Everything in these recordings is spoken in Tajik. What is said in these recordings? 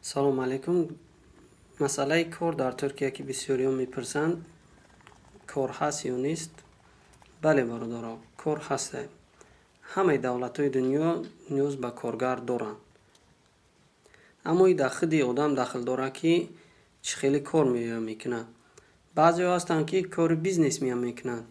Салому алайкум. Масъалаи кор дар Туркия, ки бисёриҳо мепурсанд, кор ҳаст ё нест? Бале, бародаро, кор ҳаста. Ҳамаи давлатҳои дунё ниёз ба коргар доранд. Аммо и дар худи одам дахл дорад, ки чӣ хеле кор меоя мекунад. Баъзеҳо ҳастанд, ки кори бизнес меоя мекунанд.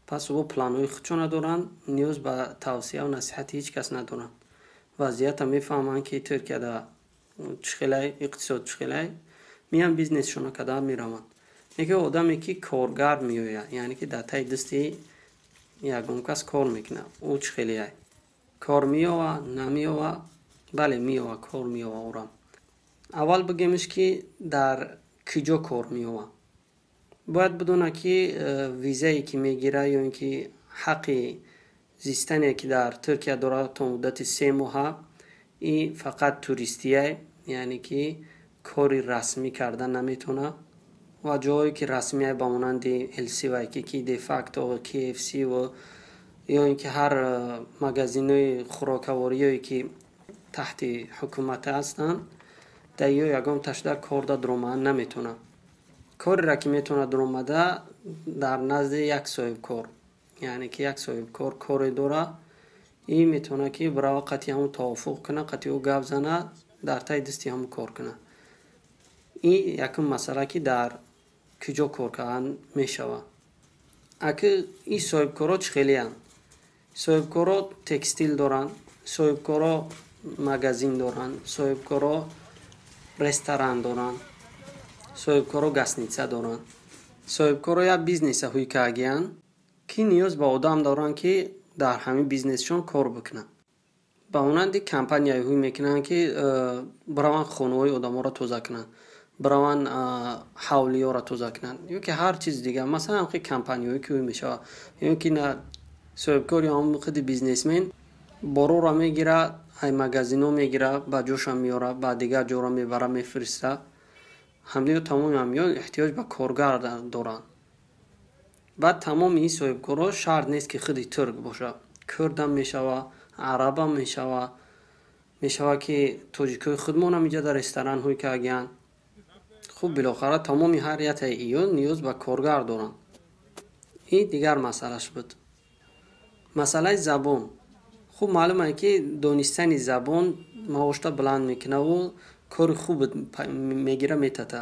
Пас ӯ планҳои худшона доранд, ниёз ба тавсияву насиҳати ҳеҷ кас надоранд. Вазъията мефаҳманд, ки Туркияда чӣ хелай, иқтисод чӣ хелай, меян бизнесшона карда мераванд. Яке одаме, ки коргар меояд, яъне ки дар таи дасти ягон кас кор мекунад, ӯ чӣ хелеай? Кор меёва, намеёва? Бале, меёва, кор меёва ӯра. Аввал бигемш, ки дар куҷо кор меёва. Бояд бидонад, ки визае, ки мегирад, ё ин ки ҳаққи зистане, ки дар Туркия дорад, то муддати 3 моҳа, и фақат туристияй, яъне ки кори расмӣ карда наметавонад. Ва ҷоҳое, ки расмия, ба монанди LC Waikiki, Defacto, KFC ё ин ки ҳар магазинҳои хӯрокавориёе, ки таҳти ҳукумат ҳастанд, дар ё ягон ташда корда дуромада наметавонад. Кореро, ки метавонад дуромада, дар назди як соҳибкор, яъне ки як соҳибкор коре дорад, и метавонад, ки бирава, қати ҳамун тавофуқ кунад, қати ӯ гап занад, дар таи дасти ҳамун кор кунад. Ин якум масъала, ки дар куҷо кор кардан мешавад. Аки ин соҳибкорҳо чӣ хелеянд? Соҳибкорҳо текстил доранд, соҳибкорҳо магазин доранд, соҳибкорҳо ресторан доранд, соҳибкорҳо гостиница доранд. Соҳибкорҳо як бизнеса ҳуй кардагиянд, ки ниёз ба одам доранд, ки дар ҳамин бизнесшон кор бикунанд. Ба монанди компанияе ҳуй мекунанд, ки бираванд, хонаҳои одаморо тоза кунанд, бираванд, ҳавлиёро тоза кунанд ё ки ҳар чизи дигар, масалан, ҳамхел компанияҳое, ки ҳуй мешавад, ё ки на соҳибкор ё ҳамон худи бизнесмен борора мегирад, ай магазинҳо мегирад, ба ҷоша меорад, ба дигар ҷоро мебарад, мефиристад. Ҳамдиё тамоми ҳамиё эҳтиёҷ ба коргар доранд. Баъд тамоми ин соҳибкорҳо шарт нест, ки худи турк бошад. Курдам мешавад, арабам мешавад, мешавад, ки тоҷикҳои худмонам инҷа дар ресторан ҳуй кардагиянд. Хуб, билохара тамоми ҳар яктаи иё ниёз ба коргар доранд. Ин дигар масъалаш буд. Масъалаи забон. Хуб, маълум е, ки донистани забон маошта баланд мекунаву кори хуб мегира метата.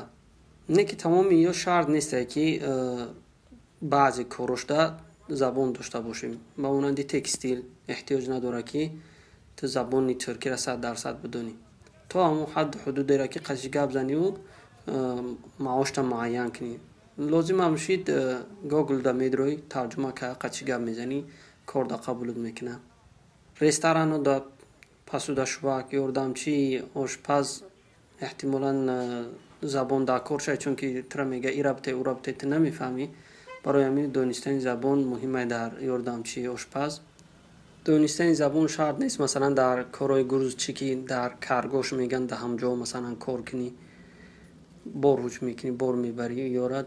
Не ки тамоми иё шарт несте, ки баъзе корошда забон дошта бошем. Ба монанди текстил эҳтиёҷ надорад, ки ту забони туркиро 100% бидонӣ. То ҳамон ҳадду ҳудудеро, ки қаши гап заниву маошта муайян кунӣ. Лозимам шид, Гоглда медроӣ, тарҷума карда, қачи гап мезанӣ, корда қабулут мекунад. Ресторанҳода посудашӯвак, ёрдамчи, ошпаз эҳтимолан забон дар кор шавад, чунки тура мега: «Ира бите, ура бите», ту намефаҳмӣ. Барои ҳамин донистани забон муҳим е дар ёрдамчии ошпаз. Донистани забон шарт нест, масалан, дар корҳои грузчик, ки дар каргош мегӯянд, дар ҳамҷо, масалан, кор кунӣ, бор ҳуҷ мекунӣ, бор мебарӣ, ёра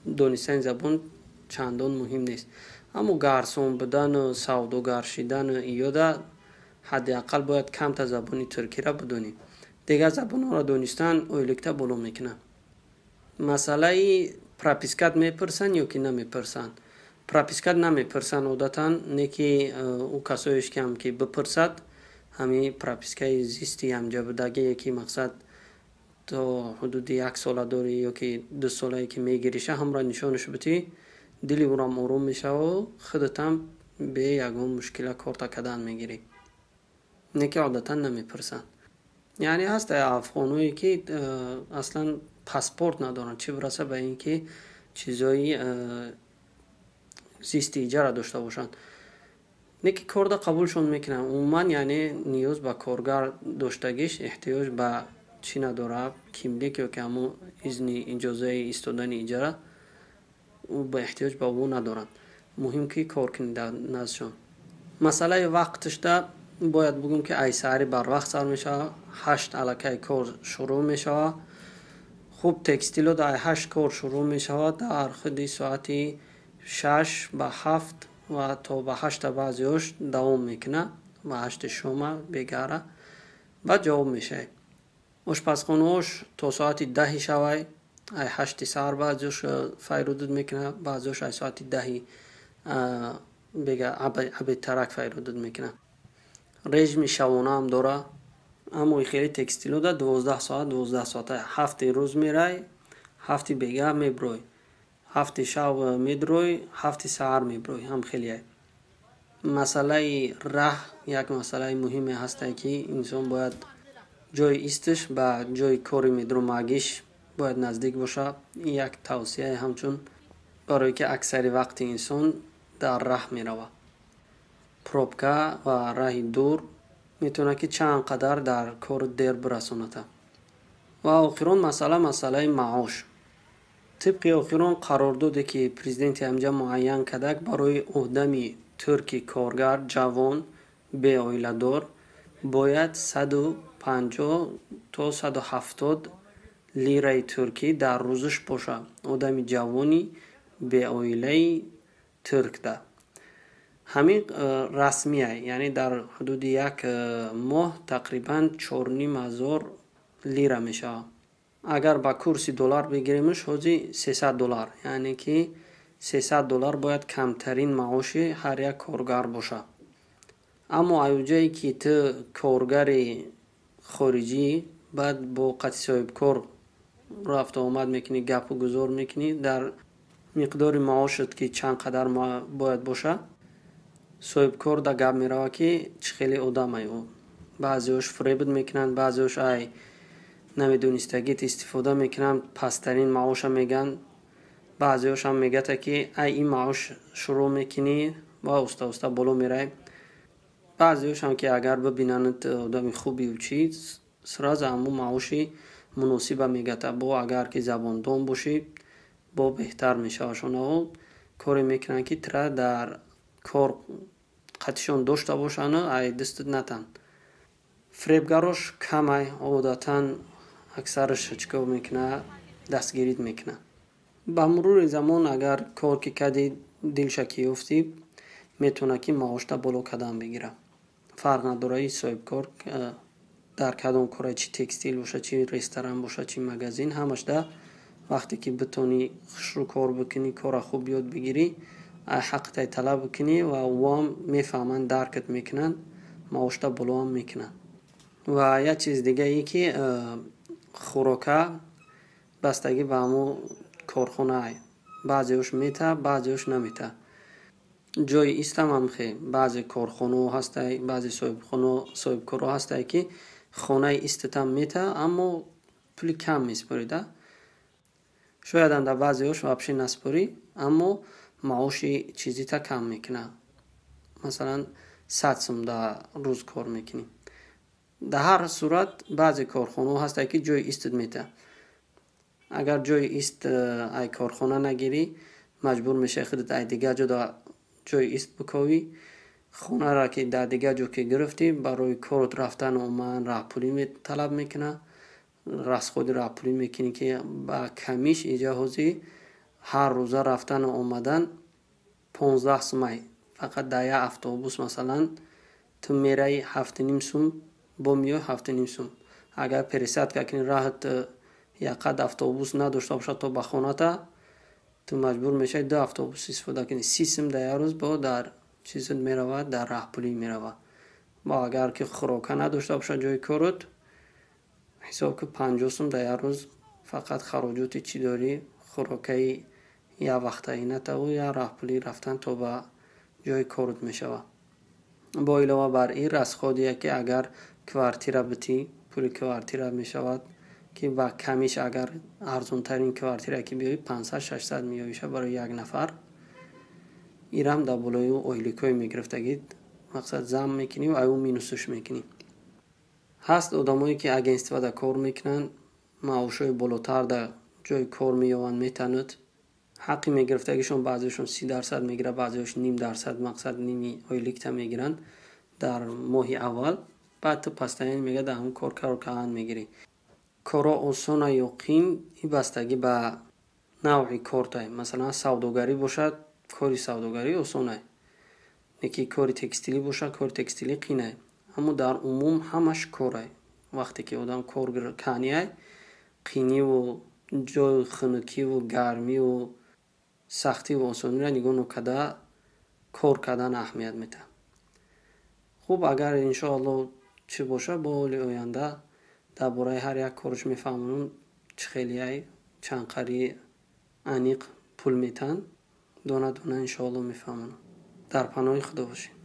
донистани забон чандон муҳим нест. Аммо гарсон будану савдогар шидану иёда ҳадди ақал бояд камта забони туркиро бидонӣ. Дигар забонҳоро донистан ойликта боло мекунад. Масъалаи пропискат мепурсанд ё ки намепурсанд? Пропискат намепурсанд одатан, не ки ӯ касоеш ки ҳам ки бипурсад, ҳамин пропискаи зисти ҳамҷа будагие, ки мақсад то ҳудуди як сола дорӣ ё ки 2 солае, ки мегириша, ҳамро нишонаш битӣ, дили ӯрам ором мешаву худатам бе ягон мушкила корта кардан мегирӣ. Не ки одатан намепурсанд. Яъне ҳаст афғонҳое, ки аслан паспорт надоранд, чӣ бираса ба ин ки чизои зисти иҷара дошта бошанд. Не ки корда қабулшон мекунанд. Умуман, яъне ниёз ба коргар доштагиш эҳтиёҷ ба чӣ надорад, кимлик ё ки ҳамун изни, иҷозаи истодани иҷара, ӯ ба эҳтиёҷ ба ӯ надоранд. Муҳим, ки кор кунӣ дар наздшон. Масъалаи вақташда бояд бугӯм, ки ай саҳари барвақт сар мешавад, 8 аллакай кор шурӯъ мешавад. Хуб, текстило дар 8 кор шурӯъ мешавад, дар худи соати 6 ба 7 ва то ба 8-та баъзеҳош давом мекунад, ба 8-и шома бегара, баъд ҷавоб мешавед. Ошпазхонаҳош то соати 10 шавай, ай 8 саҳар баъзеош файрудуд мекунад, баъзеош ай соати 10 бега обедтарак файрудуд мекунад. Режими шабона ҳам дора, аммо хеле текстилода 12 соат, 12 соата, 7 рӯз мерай, 7 бега меброй, 7 шаб медрой, 7 саҳар меброй, ҳам хеле. Масъалаи раҳ як масъалаи муҳиме ҳастае, ки инсон бояд ҷои истиш ба ҷои кори медромагиш бояд наздик бошад. Ин як тавсияе ҳамчун барое ки аксари вақти инсон дар раҳ меравад. Пробка ва раҳи дур метавонад, ки чанд қадар дар кор дер бирасонад. Ва охирон масъала, масъалаи маош. Тибқи охирон қарордоде, ки президенти ҳамҷа муайян кардак, барои одами турки коргар, ҷавон, беоиладор бояд 150 то 170 лираи туркӣ дар рӯзаш бошад. Одами ҷавони беоилаи туркда. Ҳамин расмия, яъне дар ҳудуди як моҳ тақрибан 4500 лира мешавад. Агар ба курси доллар бигиремш, ҳозир 300 доллар, яъне ки 300 доллар бояд камтарин маоши ҳар як коргар бошад. Аммо аюҷае ки ту коргари хориҷӣ, баъд бо қати соҳибкор рафту омад мекунӣ, гапу гузор мекунӣ дар миқдори маошат, ки чанд қадар бояд бошад, соҳибкор да гап меравад, ки чӣ хеле одамай ӯ. Баъзеош фиребат мекунанд, баъзеош ай намедонистагит истифода мекунанд, пасттарин маоша мегӯянд. Баъзеошам мегӯяд, ки ай ин маош шурӯъ мекунӣ ва уста уста боло меравӣ. Баъзеошам, ки агар бибинанд одами хубию чӣ, сразу ҳамун маоши муносиба мегӯяд. Бо агар ки забондон бошӣ, бо беҳтар мешавад. Шонаҳо коре мекунанд, ки тура дар кор қатишон дошта бошанду ай дастат натанд. Фиребгарош камай, одатан аксараш чӣ кор мекунад? Дастгирит мекунад. Ба мурури замон, агар кор ки кардӣ, дилша ки ёфтӣ, метавонад, ки маошта боло кардан бигирад. Фарқ надорад ин соҳибкор дар кадом кора, чӣ текстил бошад, чӣ ресторан бошад, чӣ магазин, ҳамашда вақте ки битонӣ хушрӯ кор бикунӣ, корро хуб ёд бигирӣ, ҳаққатай талаб бикунӣ ва ӯам мефаҳманд, даркат мекунанд, маошта болоам мекунанд. Ва як чизи дигае, ки хӯрока бастагӣ ба ҳамун корхонаа. Баъзеош метаҳад, баъзеош наметаҳад. Ҷои истам ҳам хел. Баъзе корхонаҳо ҳастай, баъзе соҳибкорҳо ҳастай, ки хонаи истатам метаҳад, аммо пули кам месупорида. Шоядам дар баъзеош вообще насупорӣ, аммо маоши чизита кам мекунад. Масалан, 100 сум дар рӯз кор мекунӣ. Дар ҳар сурат баъзе корхонаҳо ҳастанд, ки ҷои истат метаҳад. Агар ҷои ист ай корхона нагирӣ, маҷбур мешавӣ худат ай дигар ҷо ҷои ист биковӣ. Хонаро ки дар дигар ҷо ки гирифтӣ, барои корот рафтану омадан раҳпулӣ талаб мекунад. Расходи раҳпулӣ мекунӣ, ки ба камиш иҷа ҳозир ҳар рӯза рафтану омадан 15 сумай. Фақат дар як автобус, масалан, ту мераи 7,5 сум, бо меои 7,5 сум. Агар пересадка кунӣ, раҳат якқад автобус надошта бошад то ба хоната, ту маҷбур мешавӣ ду автобус истифода кунӣ. 30 сум дар як рӯз бо дар чизат меравад, дар раҳпулӣ меравад. Бо агар ки хӯрока надошта бошад ҷои корот, ҳисоб ки 50 сум дар як рӯз фақат хароҷоти чӣ дорӣ, хӯрокаи як вақтаинатаву як раҳпулӣ рафтан то ба ҷои корот мешавад. Бо илова бар ин расходие, ки агар квартира битӣ, пули квартира мешавад, ки ба камиш агар арзонтарин квартира ки биёӣ, 500, 600 меёиша барои як нафар. Ирам дар болои ойликҳое мегирифтагӣ, мақсад зам мекунӣ ва аю минусш мекунӣ. Ҳаст одамое, ки агентствода кор мекунанд, маошҳои болотар дар ҷои кор меёванд, метанад. Ҳаққи мегирифтагишон баъзеашон 30% мегирад, баъзеош ним дарсад, мақсад ними ойликта мегиранд дар моҳи аввал. Баъд ту постоянно мега дар ҳамун кор кор кардан мегирӣ. Корҳо осона ё қин, ин бастагӣ ба навъи кортай. Масалан, савдогарӣ бошад, кори савдогарӣ осонай. Леки кори текстилӣ бошад, кори текстилӣ қинай. Аммо дар умум ҳамаш корай. Вақте ки одам кор канияй, қиниву ҷои хунукиву гармиву сахтиву осониро нигоҳ нокарда, кор кардан аҳамият метаҳад. Хуб, агар иншоалло чӣ боша, бо ҳоли оянда дар бораи ҳар як корш мефаҳмонам, чӣ хелияй, чанд қари аниқ пул метаҳанд, дона дона иншоалло мефаҳмонам. Дар паноҳи Худо бошед.